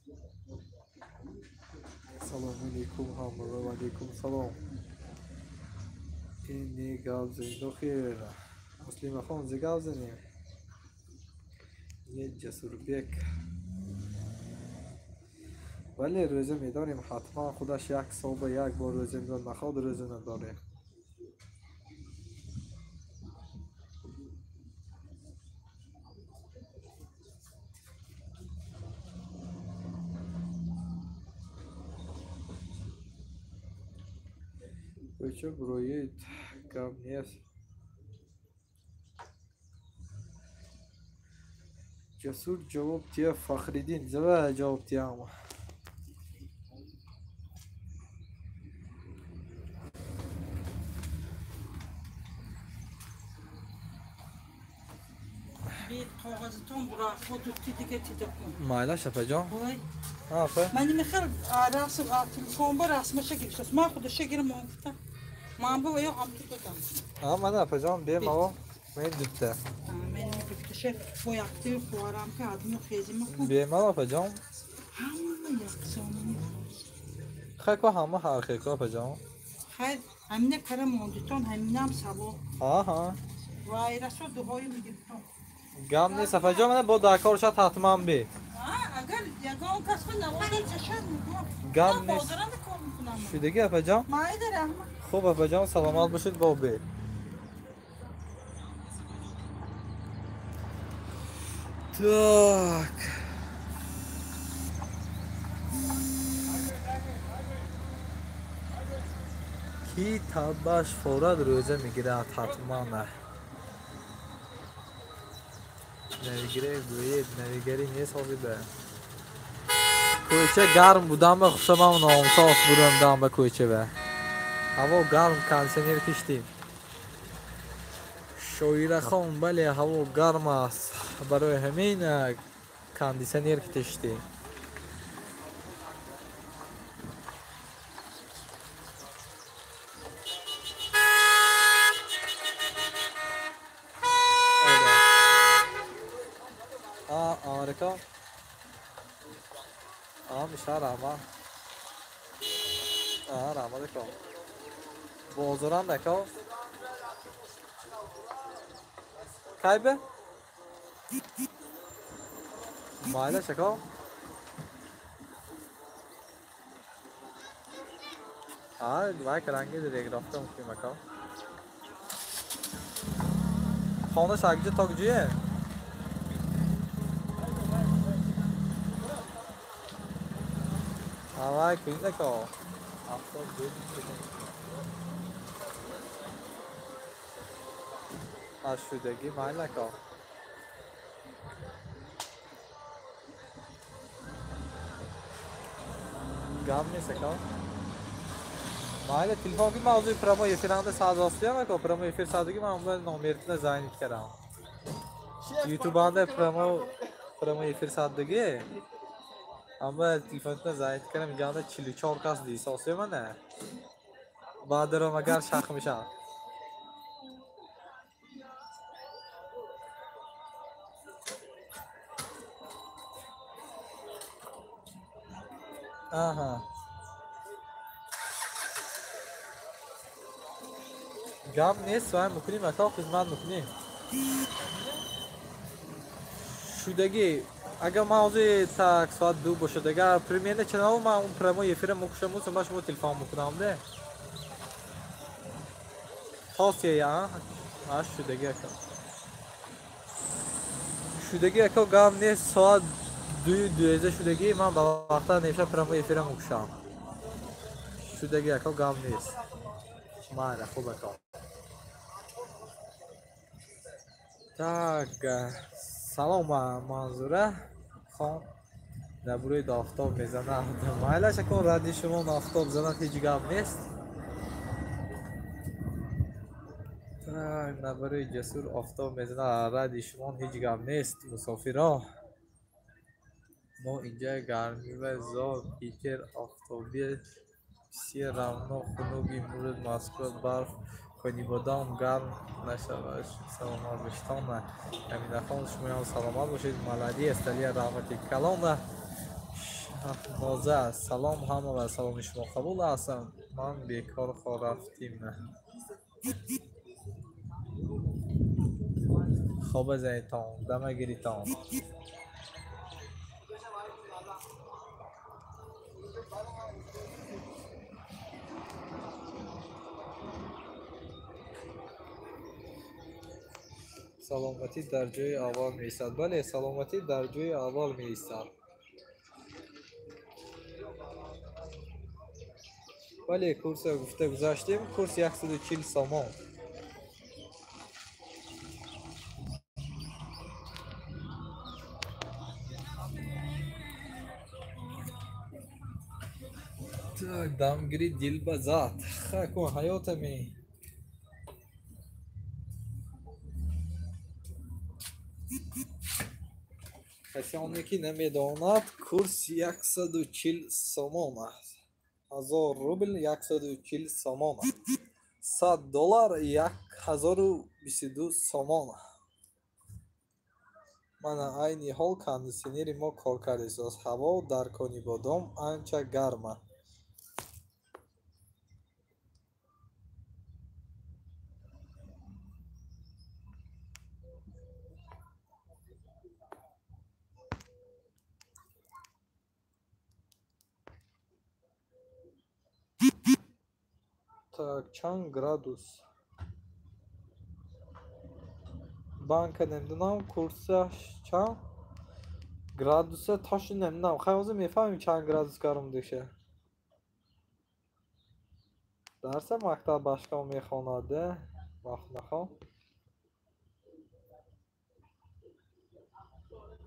Speaker 1: Салому алейкум ҳама ва алейкум салом. Ин не гап занед охир. Муслимахон зе гап занем. Не Ҷасурбек. Вале рӯза медорем ҳатман, худаш як сол ба як бор рӯза медорем, наход рӯза надорем. Кӯча буроед, гап нест. Ҷасур ҷавоб тия, Фахриддин зава ҷавоб тиям. Майла шафаҷон.
Speaker 3: Ман мехел расм телефон ба расмаша гирифтааст. Ман худаша гирам он гуфтам. Ман ба ё ҳам ту додам.
Speaker 1: Ман апаҷон бемало мен дутта.
Speaker 3: Мен гуфташа бо якти хоҳарам ки адму хезима ку.
Speaker 1: Бемало апаҷон.
Speaker 3: Ҳама яксонани.
Speaker 1: Хай ко ҳама ҳар хел ко апаҷон.
Speaker 3: Хай ҳамина кара мондитон ҳаминам савоб.
Speaker 1: Ҳа.
Speaker 3: Вай расо дуҳои мегирифтон.
Speaker 1: Гап нест апаҷон, мана бо даркор шад ҳатман бе.
Speaker 3: Агар ягон кас навода чашад мегӯям.
Speaker 1: Гап нест.
Speaker 3: Бозоранда кор мекунам.
Speaker 1: Шудагӣ апаҷон?
Speaker 3: Майда раҳмат.
Speaker 1: Хуб апаҷон, саломат бошед, бо бе. Так. Ки табаш форад рӯза мегирад ҳатман. Навигаре гӯед, навигари нест ҳозир ба. Кӯча гарм будам ба хушамам номсоз будам дам ба кӯча ба. Ҳаво гарм, кондиционер киштем. Шоирахон, бале, ҳаво гарм аст. Барои ҳамин кондиционер киштем. Америка. Миша раҳмат. Раҳмат ака. Бозорам ака. Кай бе? Майлаш ака. Вай каранги рафта мукунем ака. Хонаш акҷа то куҷое? Авай кунед ака. 72 аз шудагӣ майл ака. Гап нест ака. Майла телефон ки ман ҳозир прямой эфиранда садостиям ака. Прямой эфир садоги ман онда номертона занг кардам. Ютубанда прямой эфир садоги. Амма телефонтона занг кардам, инҷанда 44 кас дисосия мана. Баъдаром агар шах мешавам. Аҳа. Гап нест, вай мекунем ака, хизмат мекунем. Шудагӣ агар ман ҳозир так соат 2 бошад, агар примерно чанаво ман он прямой эфира мекушам, ман шумо телефон мекунам де. То сея, а? Шудагӣ ака. Шудагӣ ака гап нест, соат 2:12 шудагӣ ман ба вақта немша прямой эфира мекушам. Шудагӣ ака гап нест. Майла, хуб ака. Так, салом Манзура хон. Дар бурӯи офтоб мезанад. Майлаш акун радди шумо офтоб занад ҳеҷ гап нест. Так, дар бурӯи Ҷасур офтоб мезанад, радди шумо ҳеҷ гап нест. Мусофиро мо инҷа гармӣ ва зор Питер офтоби все равно хунук имрӯз Москва барф Конибодом гарм нашавад. Саломат бошед. Аминахон, шумоям саломат бошед. Молодец, Талия раҳмати калона. Шаҳноза, салом ҳама ва саломи шумо қабул аст. Ман бекор рафтим. Хоба занитон, дама гиритон. Саломатӣ дар ҷои аввал меистад. Бале, саломатӣ дар ҷои аввал меистад. Бале, курсро гуфта гузаштем. Курс 140 сомон. Дамгири дил ба зат. Хакун ҳаётами. Касоне ки намедонад, курс 140 сомон аст. 1000 рубл 140 сомон аст. 100 доллар 1022 сомон. Мана айни ҳол кондиционери мо кор кардааст. Ҳаво дар Конибодом анча гарм аст. Так, чанд градус? Банка намедонам, курсаш чанд градуса точно намедонам. Хай ҳозир мефаҳмем чанд градус гарм диша. Дарса мактаб башком мехонад, махнахон.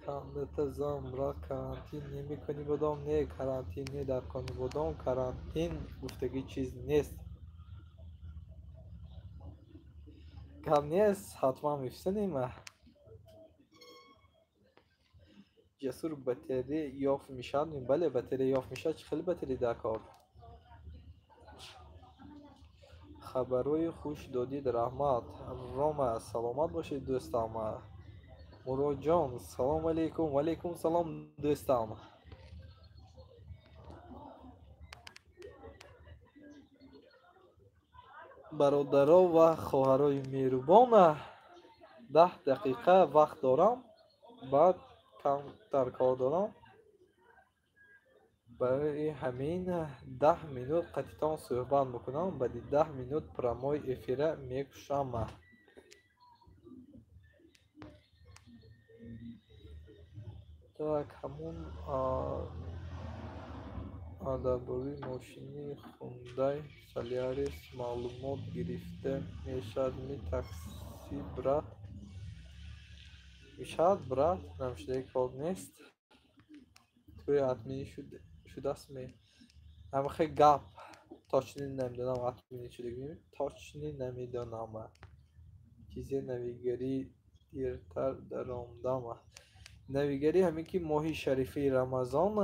Speaker 1: Кандата зан брат, карантин намекунӣ бодом? Не, карантин не, дар Конибодом карантин гуфтагӣ чиз нест. Гап нест, ҳатман мефисанем. Ҷасур, батарея ёфт мешавад? Бале, батарея ёфт мешавад. Чӣ хеле батарея дар кор? Хабарҳои хуш додид, раҳмат. Рома, саломат бошед, дӯстам. Муродҷон, салому алейкум. Ваалейкум салом, дӯстам. Бародаро ва хоҳарои меҳрубон, 10 дақиқа вақт дорам, баъд камтар кор дорам. Барои ҳамин 10 минут қатитон суҳбат мекунам, баъди 10 минут прямой эфира мекушам. Так, ҳамун дар бораи мошини Хундай Солярис маълумот гирифта мешавад ми такси, брат? Мешавад, брат, намшудаи кор нест. Тӯи админӣ шудааст ме? Ҳамахе гап точно намедонам, админӣ шудагӣ точно намедонам. Чизе навигарӣ дертар даромдам. Навигарӣ ҳамин ки моҳи шарифи Рамазон,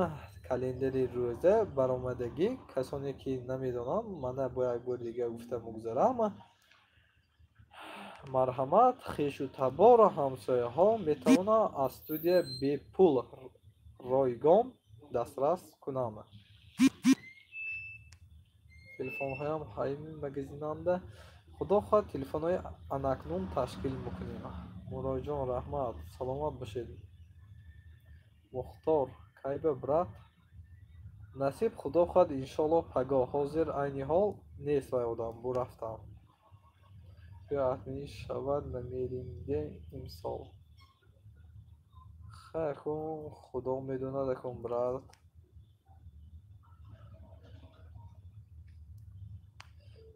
Speaker 1: календари рӯза баромадагӣ. Касоне ки намедонанд, мана бо як бори дига гуфта мегузарам. Марҳамат, хешу табор, ҳамсояҳо метавонанд аз студия бепул ройгон дастрас кунанд. Телефонҳоям ҳайми магазинанда. Худо хоҳад, телефонҳои анакнун ташкил мекунем. Муроҷон, раҳмат, саломат бошед. Мухтор, кайба, брат? Насиб, худо хоҳад, иншоалло пагоҳ. Ҳозир айни ҳол нест вай одам, бурафтам. Биё админӣ шавад, намеринде имсол. Хайр, худо медонад акун, брат.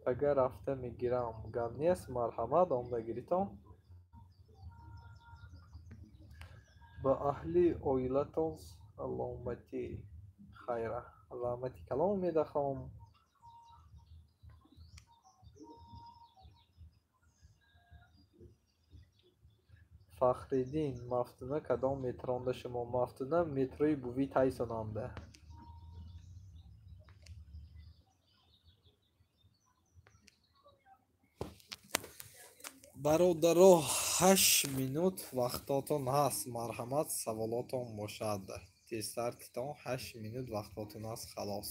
Speaker 1: Пага рафта мегирам. Гап нест, марҳамат, омда гиритон. Ба аҳли оилатон саломатӣ, хайра. Раҳмати калом медахом. Фахриддин, Мафтуна кадом метронда шумо? Мафтуна метрои буви Тайсонанда. Бародаро, 8 минут вақтотон ҳаст. Марҳамат, саволотон бошад. Тезтар китон, 8 минут вақтотон ҳаст, халос.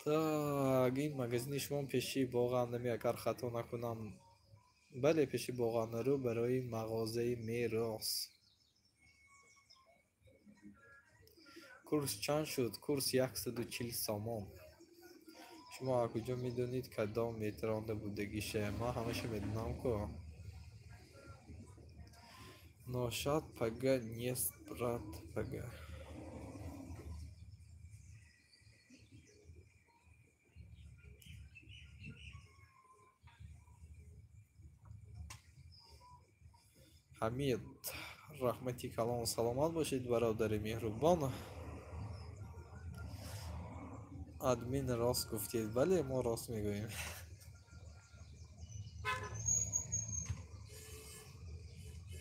Speaker 1: Так, ин магазини шумо пеши боғандами, агар хато накунам. Бале, пеши боғандару барои мағозаи мерос. Курс чанд шуд? Курс 140 сомон. Шумо аз куҷо медонед кадом метронда будагиша? Ман ҳамаша медонам ку. Ношад пага нест, брат, пага. Ҳамид, раҳмати калон, саломат бошед, бародари меҳрубон. Админ рост гуфтед. Бале, мо рост мегӯем.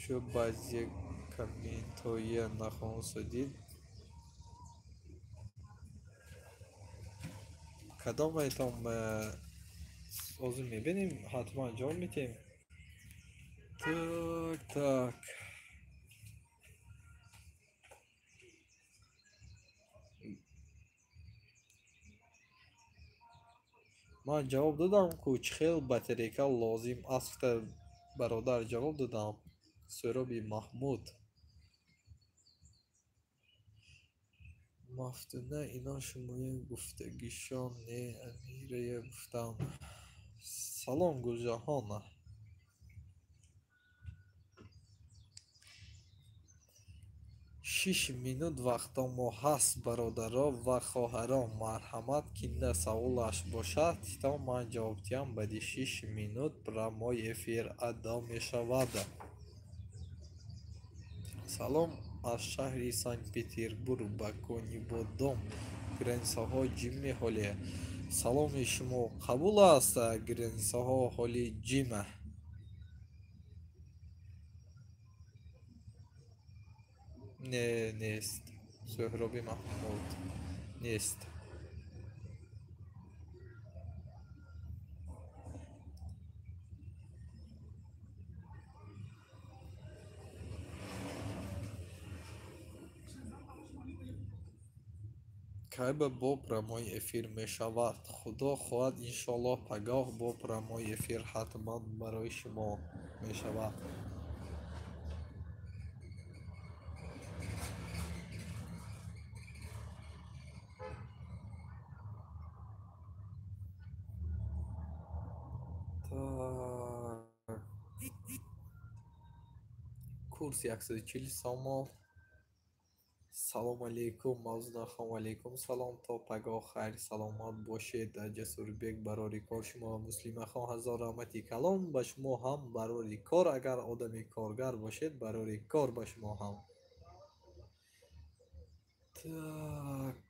Speaker 1: Чӯ баъзе комментҳоя нахонсудид? Кадомайтон ҳозир мебинем, ҳатман ҷавоб медиҳем. Так, так. Ман ҷавоб додам ку чӣ хел батарейка лозим аст, гуфта бародар ҷавоб додам. Сӯроби Маҳмуд. Мафтуна, ино шумоя гуфтагишон не, Амирая гуфтам. Салом, Гулҷаҳон. 6 минут вақто мо ҳаст, бародаро ва хоҳаро. Марҳамат, кинда саволаш бошад, то ман ҷавоб диҳам. Баъди 6 минут прямой эфир адо мешавад. Салом аз шаҳри Санкт-Петербург ба Конибодом. Границаҳо ҷимме ҳоле. Саломи шумо қабул аст. Границаҳо ҳоли ҷима. Не, нест. Суҳроби Маҳмуд нест. Кай ба бо прямой эфир мешавад? Худо хоҳад, иншоаллоҳ, пагоҳ бо прямой эфир ҳатман барои шумо мешавад. Курс 140 сомон. Салом алейкум, Мавзунахон, алейкум салом. То пагоҳ хайр, саломат бошед. Ҷасурбек, барори кор шумо. Муслимахон, ҳазор раҳмати калом ба шумо ҳам барори кор. Агар одами коргар бошед, барори кор ба шумо ҳам. Так,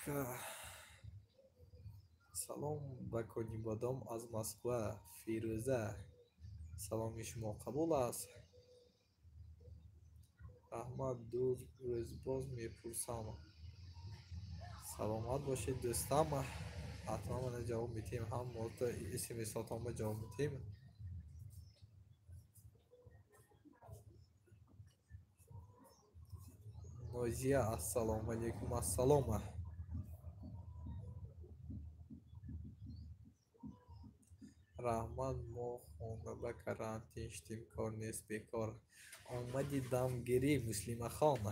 Speaker 1: салом ба Конибодом аз Москва. Фирӯза, саломи шумо қабул аст. Раҳмат, ду рӯз боз мепурсам. Саломат бошед, дӯстам. Ҳатман мана ҷавоб медиҳем, ҳам смсотонба ҷавоб медиҳем. Нозия, ассалому алейкум. Ассалом. Раҳмат, мо хона ба карантин шудем, кор нест, бекор. Омади дамгирӣ, Муслимахон.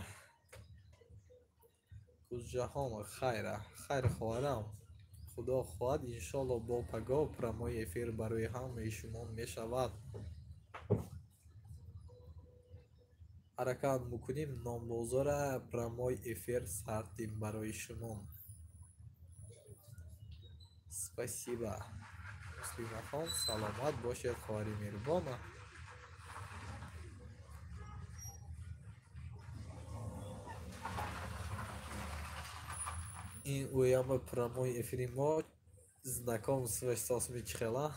Speaker 1: Гулҷаҳон, хайра. Хайр, хоҳарам. Худо хоҳад, иншоаллоҳ, бо пагоҳ прямой эфир барои ҳамаи шумо мешавад. Ҳаракат мекунем, номбозора прямой эфир сартем барои шумо. Спасибо. Муслимахон, саломат бошед, хоҳари меҳрубон. Ин ӯяма прямой эфири мо знакомство эҳсос мечихела.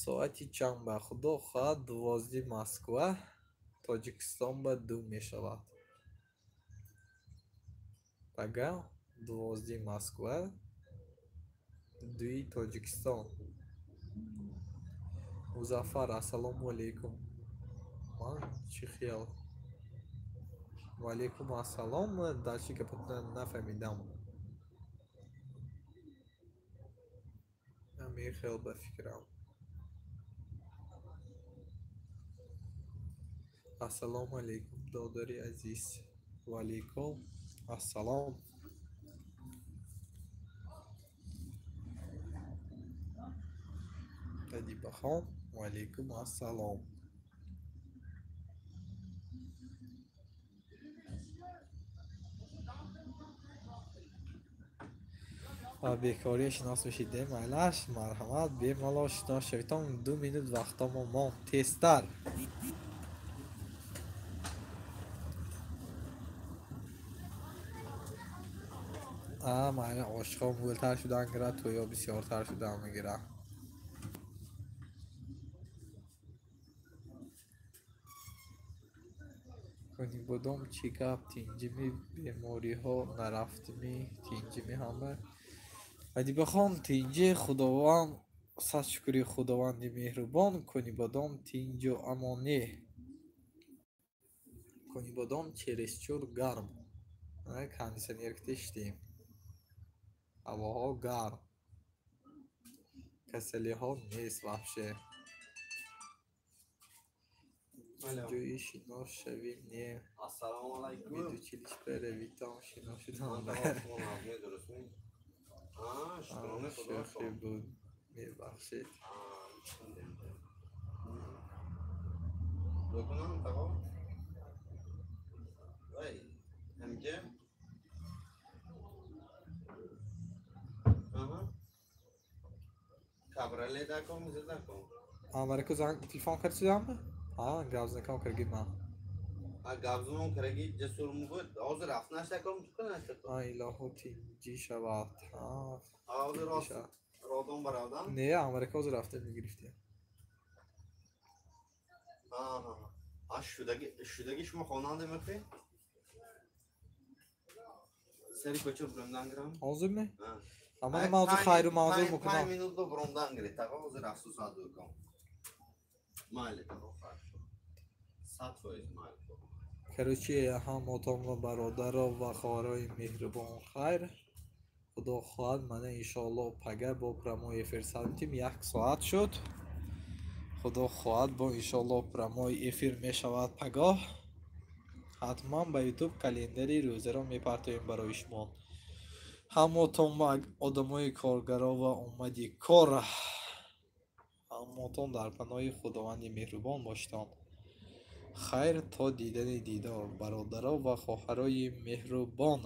Speaker 1: Соати чанд ба? Худо хоҳад, 12 Москва, Тоҷикистон ба 2 мешавад. Пага 12 Москва, 2 Тоҷикистон. Музаффар, ассалому алейкум. Ман чӣ хел? Ва алейкум ассалом. Дальше гапатона нафаҳмидам. Ҳамин хел ба фикрам. Ассалому алейкум, додари азиз. Ва алейкум ассалом. Адибахон, ва алейкум ассалом. Бекория шинос мешидем, майлаш, марҳамат, бемалол шинос шавитон. 2 минут вақтомо монд, тезтар. Майла, ошиқҳо мӯлтар шудан гирад, тӯё бисёртар шудан мегирад. Конибодом чӣ гап? Тинҷими бемориҳо нарафтими? Тинҷими ҳама? Адибахон, тинҷи Худованд, сад шукри Худованди меҳрубон. Конибодом тинҷу амонӣ. Конибодом чересчур гарм. Кондиционер киштем. Ҳавоҳо гарм. Касалиҳо нест вообще. Ҷои шинос шавем не.
Speaker 2: Ассалому алайкум.
Speaker 1: Медучилиш баравитон шинос шудам. Шӯхӣ буд, мебахшед.
Speaker 2: Докунам таго. Вай, ҳамҷа. Аҳа. Кабрале даком, зе даком.
Speaker 1: Анварако занг телефон кард чизам? А, гап занкам карги ман.
Speaker 2: А гап занон карги ҷасур мугӯяд, ҳозир рафтанаш даком, чӣ кунаш даком?
Speaker 1: А илоҳо тинҷӣ шавад.
Speaker 2: А ҳозир рост родон баравдан?
Speaker 1: Не, Анварако ҳозир рафта мегирифтем.
Speaker 2: Аҳа. А шудаги шудаги шумо хонанда мекунед? Сари кӯча буромдан гирам?
Speaker 1: Ҳозир ме? Амана ман ҳозир хайру манзур мекунам.
Speaker 2: 5 минут бо буромдан гиред. Таго ҳозир рафту саду ком. Майли таго хайр. 100% майли.
Speaker 1: Короче, ҳамотонро бародаро ва хоҳарои меҳрубон хайр. Худо хоҳад мана иншоалло пага бо прямой эфир сар метим. Як соат шуд. Худо хоҳад бо иншоалло прямой эфир мешавад пагоҳ. Ҳатман ба ютуб календари рӯзаро мепартоем барои шумо. Ҳамотон одамои коргаро ва омади кор. Ҳамотон дар паноҳи Худованди меҳрубон бошитон. Хайр то дидани дидор, бародаро ва хоҳарои меҳрубон.